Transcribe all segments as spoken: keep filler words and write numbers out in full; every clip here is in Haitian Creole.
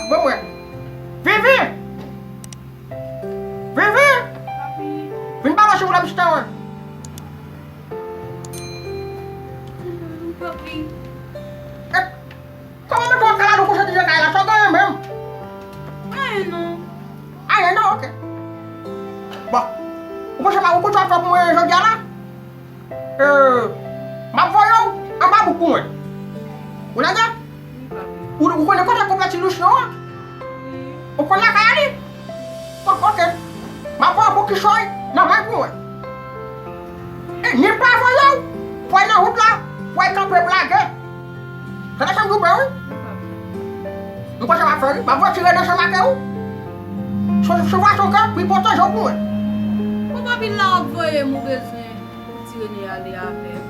Bon, mwen. Vivi! Vivi! Papi. Vin pale sou la pitit mwen. Papi. Eh, kòman mwen konn kalalou kouche devan kay la? Sa w genyen menm? Anyen non. Anyen non, ok. Bon. Ou panse pa ou konn sa w ap fè pou mwen jodi a la? Euh, m ap voye w anba bouk pou mwen. Ou tande? Ou, ou konnen kote kòb la ti Louchyon an? Ou konn lakay a li? Bon, ok. M ap voye w pou kichòy nan men pou mwen. E, ni m pa voye w pou w al nan wout la, pou w al kanpe blage. Tande sa m di w byen, wi. M konn sa m ap fè, wi. M ap voye ti Rene ansanm ak ou. Sou, sou fason ke pou l pwoteje w pou mwen. Bon, papi, la w ap voye m, ou bezwen pou ti Rene ale avè m.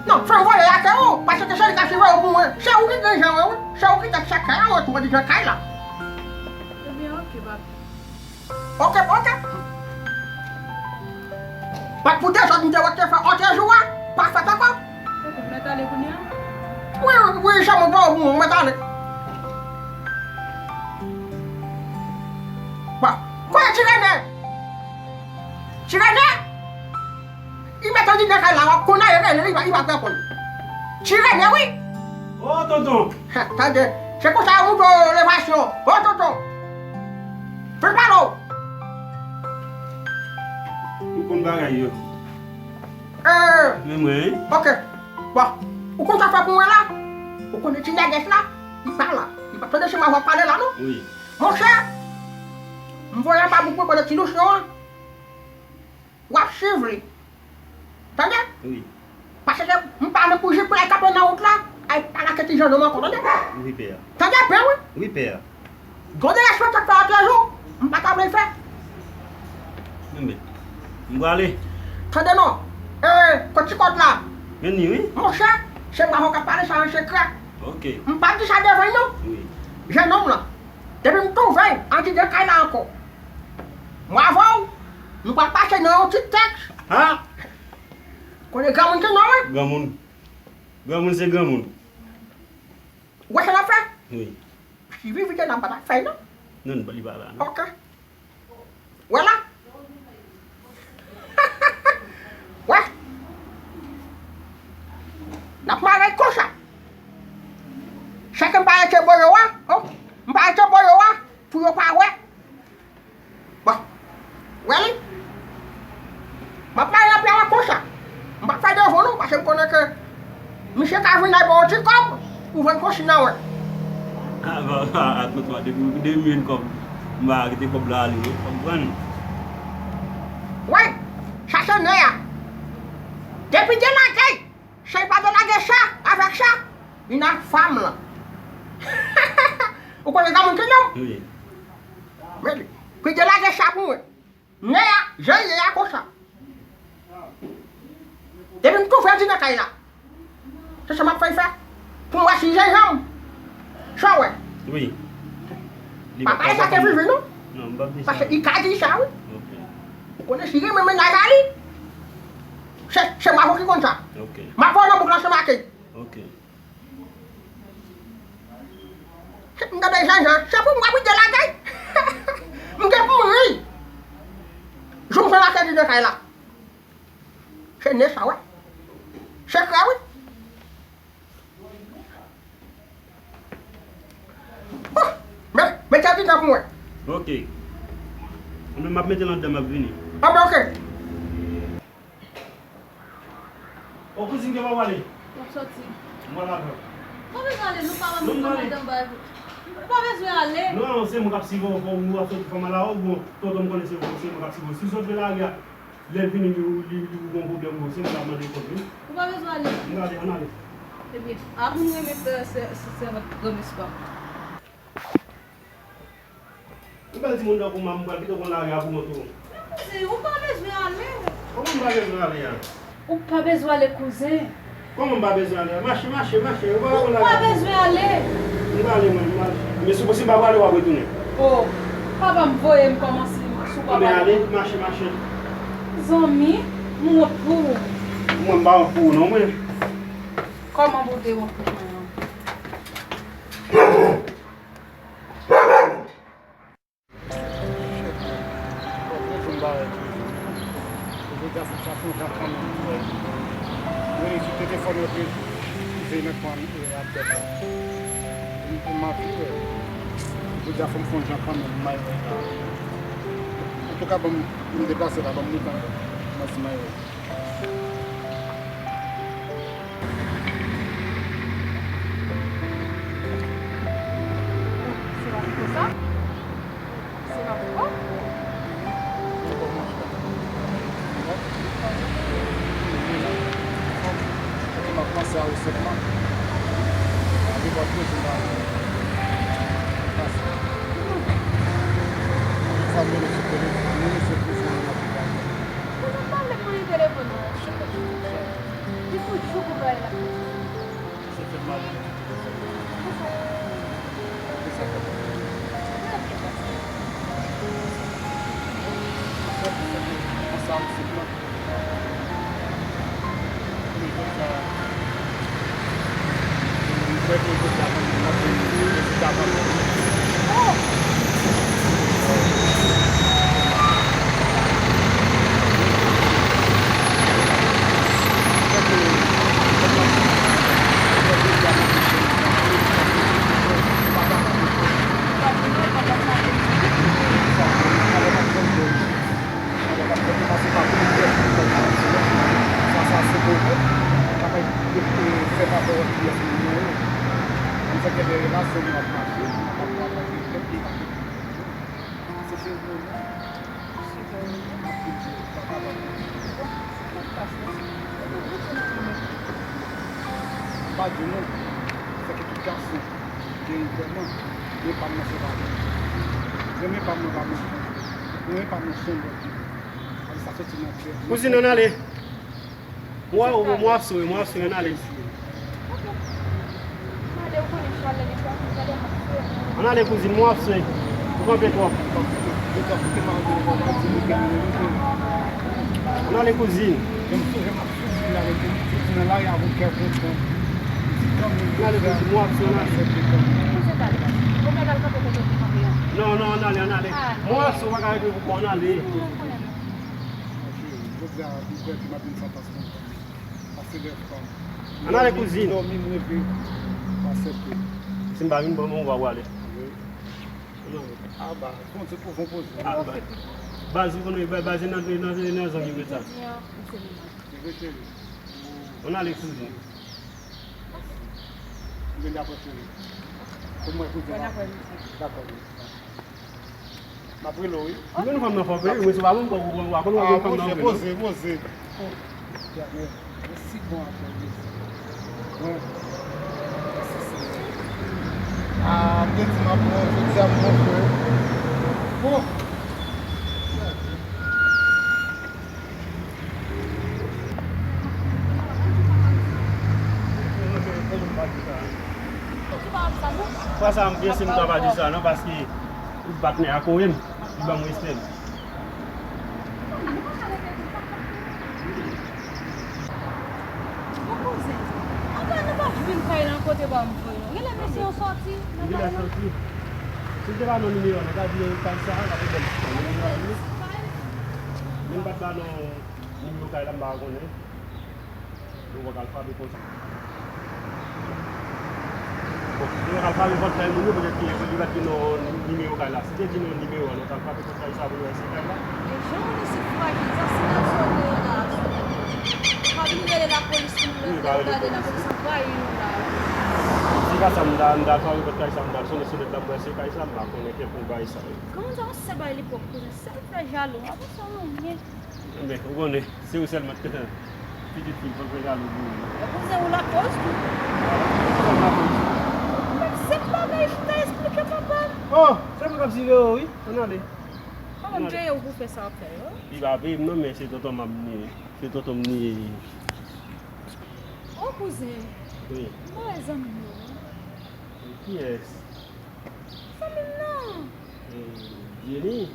Non, fè m voye l ak ou, paske se li k ap siveye w pou mwen. Se ou ki dirijan mwen, wi. Se ou ki tèt chak kay la, wi, pou mwen dirijan kay la. Ebyen, ok, papi. Ok, ok. Bat pou dezòd m te wè w te fè òtè jou a, pa fèt ankò. Ou mèt ale kounye a? Wi, wi, wi, jan mwen ba w, mwen mèt ale. Bon, kote ti Rene? Ti Rene? Li mèt andidan kay la, w ap konn a Rene, li pa, li pa pè konn. Ti Rene, wi. Oh, tonton. Tande, se konsa yo montre w levasyon. Oh, tonton. Fè pale w. Ou konn bagay yo. Euh, men mwen, wi. Ok. Bon, ou konn sa fè pou mwen la? Ou konnen ti nègès la? Li pa la. Li pa tande se mwen w ap pale la, non? Wi. Monchè, m voye anba bouk mwen kote ti Louchyon an. W ap swiv li. Tande? Wi. Paske m pa vle pou jip la kanpe nan wout la, ay pale ak ti jennonm ankò, tande? Wi, pè. Tande byen, wi. Wi, pè. Gade respè sa k fè antre jou, m pa ta vle fè. Men, men, m prale. Tande non. E, kot ti kòd la? Men ni, wi. Monchè, se mwen avè w k ap pale sa an sekrè. Ok. M pa di sa devan l, non. Wi. Jennonm lan. Depi m twouve l andidan kay la ankò. Mwen avè w, nou pral pase nan yon ti tèks. Ha? Konnen granmoun ki non, wi. Granmoun. Granmoun se granmoun. Ou wè sa n ap fè? Wi. Si Vivi te la, m pa t ap fè l, non. Non, li pa la, non. Ok. Wè la. Wè. N ap mare l konsa. Chak m pa rete bò yo a, oh, m pa rete bò yo a, pou yo pa wè. Bon, wè li. M ap mare nan pye a konsa. M p ap fè devan non, paske m konnen ke misye ka vin la ba w ti kòb, ou vann konsi nan wè. A, bon, a, a, tonton, depi, depi m jwenn kòb, m pa kite kòb la ale, non, w konprann? Wi, sa se nè a. Depi delage, se pa delage sa avèk sa, li nan fam lan. Ou konnen sa moun ki non? Wi. Men li, pi delage sa pou mwen. Nè a, jan l ye a konsa. Depi m twouve andidan kay la, se sa m ap fè l fè. Pou m wè si jenjanm. Sa w wè? Wi. Pa pale sa ke Vivi, non. Non, m p ap di sa. Paske li ka di sa, wi. Ok. Ou konnen si renmen mennaj a li, se, se mwen ki konn sa. Ok. M ap voye w nan bouk la ansanm ak li. Ok. M tande Jean Jean, se pou m w ap rete lakay. M gen pou m ri. Jou m fè lakay li nan kay la. Se nè sa, wè. Sekrè, wi. Oh, men, mete andidan pou mwen. Ok. Mwen menm m ap mete l anndan, m ap vini. Ah, ben, ok. O kouzin, gen pa w ale? M ap soti. Mwen la, non. Ou pa bezwen ale, non, pa ban m kòmandan bay. Ou pa bezwen ale. Non, se mwen k ap siveye w, ou ap soti fè mal a ou, bon, tonton m konnen se, se mwen k ap siveye w. Si w soti lari a, lè l vini, li, li, li gon pwoblèm, bon, se mwen k ap mande kont, wi. Ou pa bezwen ale. M ale, ann ale. Ebyen, a pou nou renmen fè sè, sè, sèvant granmès pa. Yon bèl timoun tankou m, m pral kite w pran lari a pou wont ou. Men kouzen, ou pa bezwen ale. Kòman m pa bezwen ale a? Ou pa bezwen ale, kouzen. Kòman m pa bezwen ale a? Mache, mache, mache. Ou pa ka pran lari a pou wont. Ou pa bezwen ale. M prale mwen, m prale. Men si w, si m pa prale, w ap retounen. O, papa m voye m kòmanse, si w pa prale. Anben ale, mache, mache. Zanmi, m wont pou ou. Mwen m pa wont pou ou non, mwen. Kòman pou w te wont pou mwen an? Sa fè yon jan kanmenm, frè. Wi, sou telefòn yo te veye nan kòman, e, apèl la. M, m ap viv, e, jodi a fò m fè yon jan kanmenm, m al wè la. Antouka, ban m, m deplase la, ban m moute anlè. M ap di m al wè. Se pa pito sa? Se pa pito? Ok, m ap panse a resèt la. Epi m ap toujou la. Pase. Sa m rele sou telefòn, se pou fè yon aplikasyon. Ou pa vle mwen telefòn nan. Li toujou pou bagay la. Se fè m mal. Kisa? Kisa fè mal? Sa, sa, sa, sa, sa, sa, sa, M pa di nou, se ke tout gason gen vrèman, men pa m nan se pa mwen. Men pa m nan pa mwen. Men pa m nan se yon lòt. Sa soti nan kè. Kouzin, ann ale. Mwen, mwen ap sou, mwen ap sou, ann ale. Ann ale, kouzin, mwen ap sou. Ou kanpe twòp. Ann ale, kouzin. Ann ale, kouzin, mwen ap sou, ann ale. Non, non, ann ale, ann ale. Mwen ap sou, pa ka rete pou kò, ann ale. Ann ale, kouzin. Ann ale, kouzin. Si m pa vin, bon, bon, w a prale. Baz, ou konnen, baz, baz, nan, nan, nan zanmi m sa. Ann ale, kouzin. Dakò. M ap rele w, wi. Ou jwenn fanm nan fò, wi, mwen se pa moun, ou pa konn w ap jwenn fanm nan, wi. Poze, poze. Oh, Etènèl, mwen si bon avè w, Jezi. Mwen, mèsi, Senyè. Ah, m te di m ap pran, jodi a m pran frè. Oh! Fwa sa, m panse m ta pa di sa non, paske ou patnè a kore m, li ban m respè m. Mon kouzen, anben nou pa t vin kay lan kote ba m voye nou. Genlè mesye yo sòti nan kay lan. Si l te ba nou nimewo a, nou ta di yo kay sa, pa pwoblèm. Men l pa t ba nou nimewo kay la, m pa konnen. Ou wè k al frape konsa. Bon, nou wè k al frape pòt kay moun yo, petèt ke li pa t di nou nimewo kay la. Si te di nou nimewo a, nou t al frape pòt kay sa pou nou wè si se kay la. E jan moun isit frajil, sa silans yo voye la. Pa vin rele lapolis pou nou lè w gade lapolis anvayi nou la. Se pa sa, m ta, m ta al frape pòt kay sa, m ta al sonnen sonèt la pou wè si se kay sa, m pa konnen kèlkonk bagay sa yo. Kòman sa, yon sèl bagay li pwòp kouzen, sèl fè jalou, apre sa w anyen. Enben, ou konnen, se ou sèlman ki te fè pitit fi m, fò l fè jalou pou ou. Kouzen ou lakòz tou. Menm senp bagay pou ta esplike papa m. Oh, se mwen k ap siveye w, wi. Ann ale. Kòman m peye w pou fè sa w ap fè yo? Li pa peye m non, men se tonton m ap niye. Se tonton m niye. Oh, kouzen. Wi. M pa wè zanmi m yo non. Kiyès? Fanmi m nan. Eh, Jenny? Wi.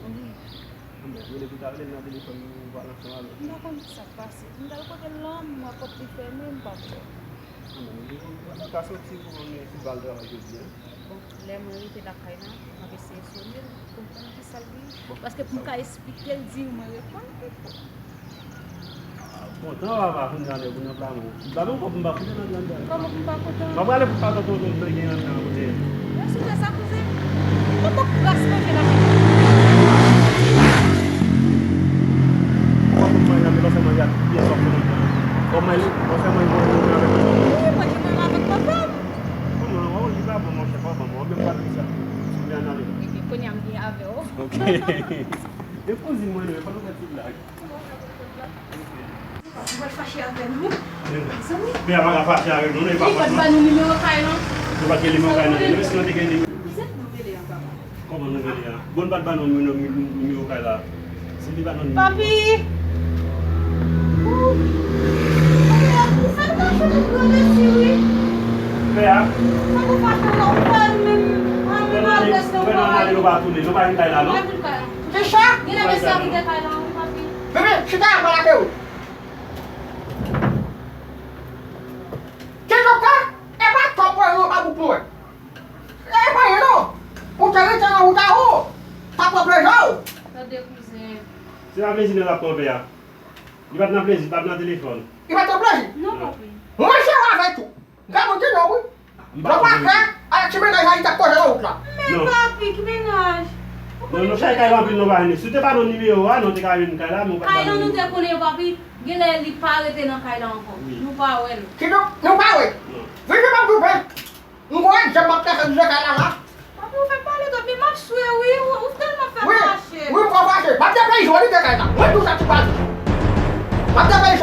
Anben, rele pou ta rele l nan telefòn, ou pale ansanm avè l. M pa konn ki sa k pase. M t al kote l lan, m wè pòt li fèmen, m pa t wè l. Anben, nou gen yon, nou ka soti pou nou fè bal travay jodi a. Bon, lè mwen rive lakay la, m ap eseye sonnen l pou m konn ki sa l ye. Bon. Paske pou m ka esplike l, di mwen reponn pito. Kontan papa, konn gade pou nan pla mwen. Ba mwen kòb m pa kontan nan grann grann. Kòman pou m pa kontan? Mwen prale pou pa kontan konn mwen gen antan kote. Mwen sou sa kouzen. Mwen poko kras manje la. Mwen pou manje, mwen fè manje ak pye sòf mwen. Kòman li? Mwen fè manje mwen avèk mwen. Wi, mwen ki manje avèk papa m. Kòman, wè, li pa bon, monchè, pa bon, mwen menm pa di sa. Mwen anale. Epi kounye a m gen avè w. Ok. E kouzin mwen, non, e pa nou fè ti blag. Ou pral fache avè nou? Mezanmi. Pè a pa ka fache avè nou, non, e pa fòt nou. Li pa t ba nou nimewo kay lan. Nou pa t gen nimewo kay lan. Menm si nou te gen nimewo. Kizèt nou rele an, papa? Kòman nou rele a? Bon, nou pa t ba nou nimewo, nimewo kay la. Si li ba nou nimewo. Papi! Ou, ou fè m kache pou grandesi, wi. Pè a? Fòk ou fache, non, ou pa menm, pa menm adrès nou pa. Nou pa tounen, nou pa vin kay la, non? Nou pa vin kay la. Kisa? Genlè mesye a kite kay la, wi, papi. Bebe, chita a pale ake ou. Kenzo ka, e pa twòp pran yon pa bout mwen. E pa yon non. Ou te rete nan wout a ou. Pa pran plezi ou. Tande kouzen. Se pa plezi nan l ap pran pè a. Li pa t nan plezi, li pa t nan telefòn. Li pa t nan plezi? Non, papi. Mwen se w avèk ou. Gade mwen di non, wi. Lè w pa fè, a ti mennaj la, li t ap koze nan wout la. Men papi, ki mennaj? Non, non, chay kay la anpil non pa vini. Si w te ba nou nimewo a, nou te ka vin kay la, men w pa t ba nou nimewo. Kay la nou te konnen yo, papi. Genlè li pa rete nan kay la ankò. Wi. Nou pa wè l. Kidonk, nou pa wè. Non. Vin jwenn m ap double. M gon egzanp m ap fè sou kay la la. Papi, ou fè m pale twòp, men m ap swe wi. Ou, ou tèlman fè m fache. Wi, m fè w fache. M ap depeyi jodi de kay la. Mwen tou sa ti pase. M ap depeyi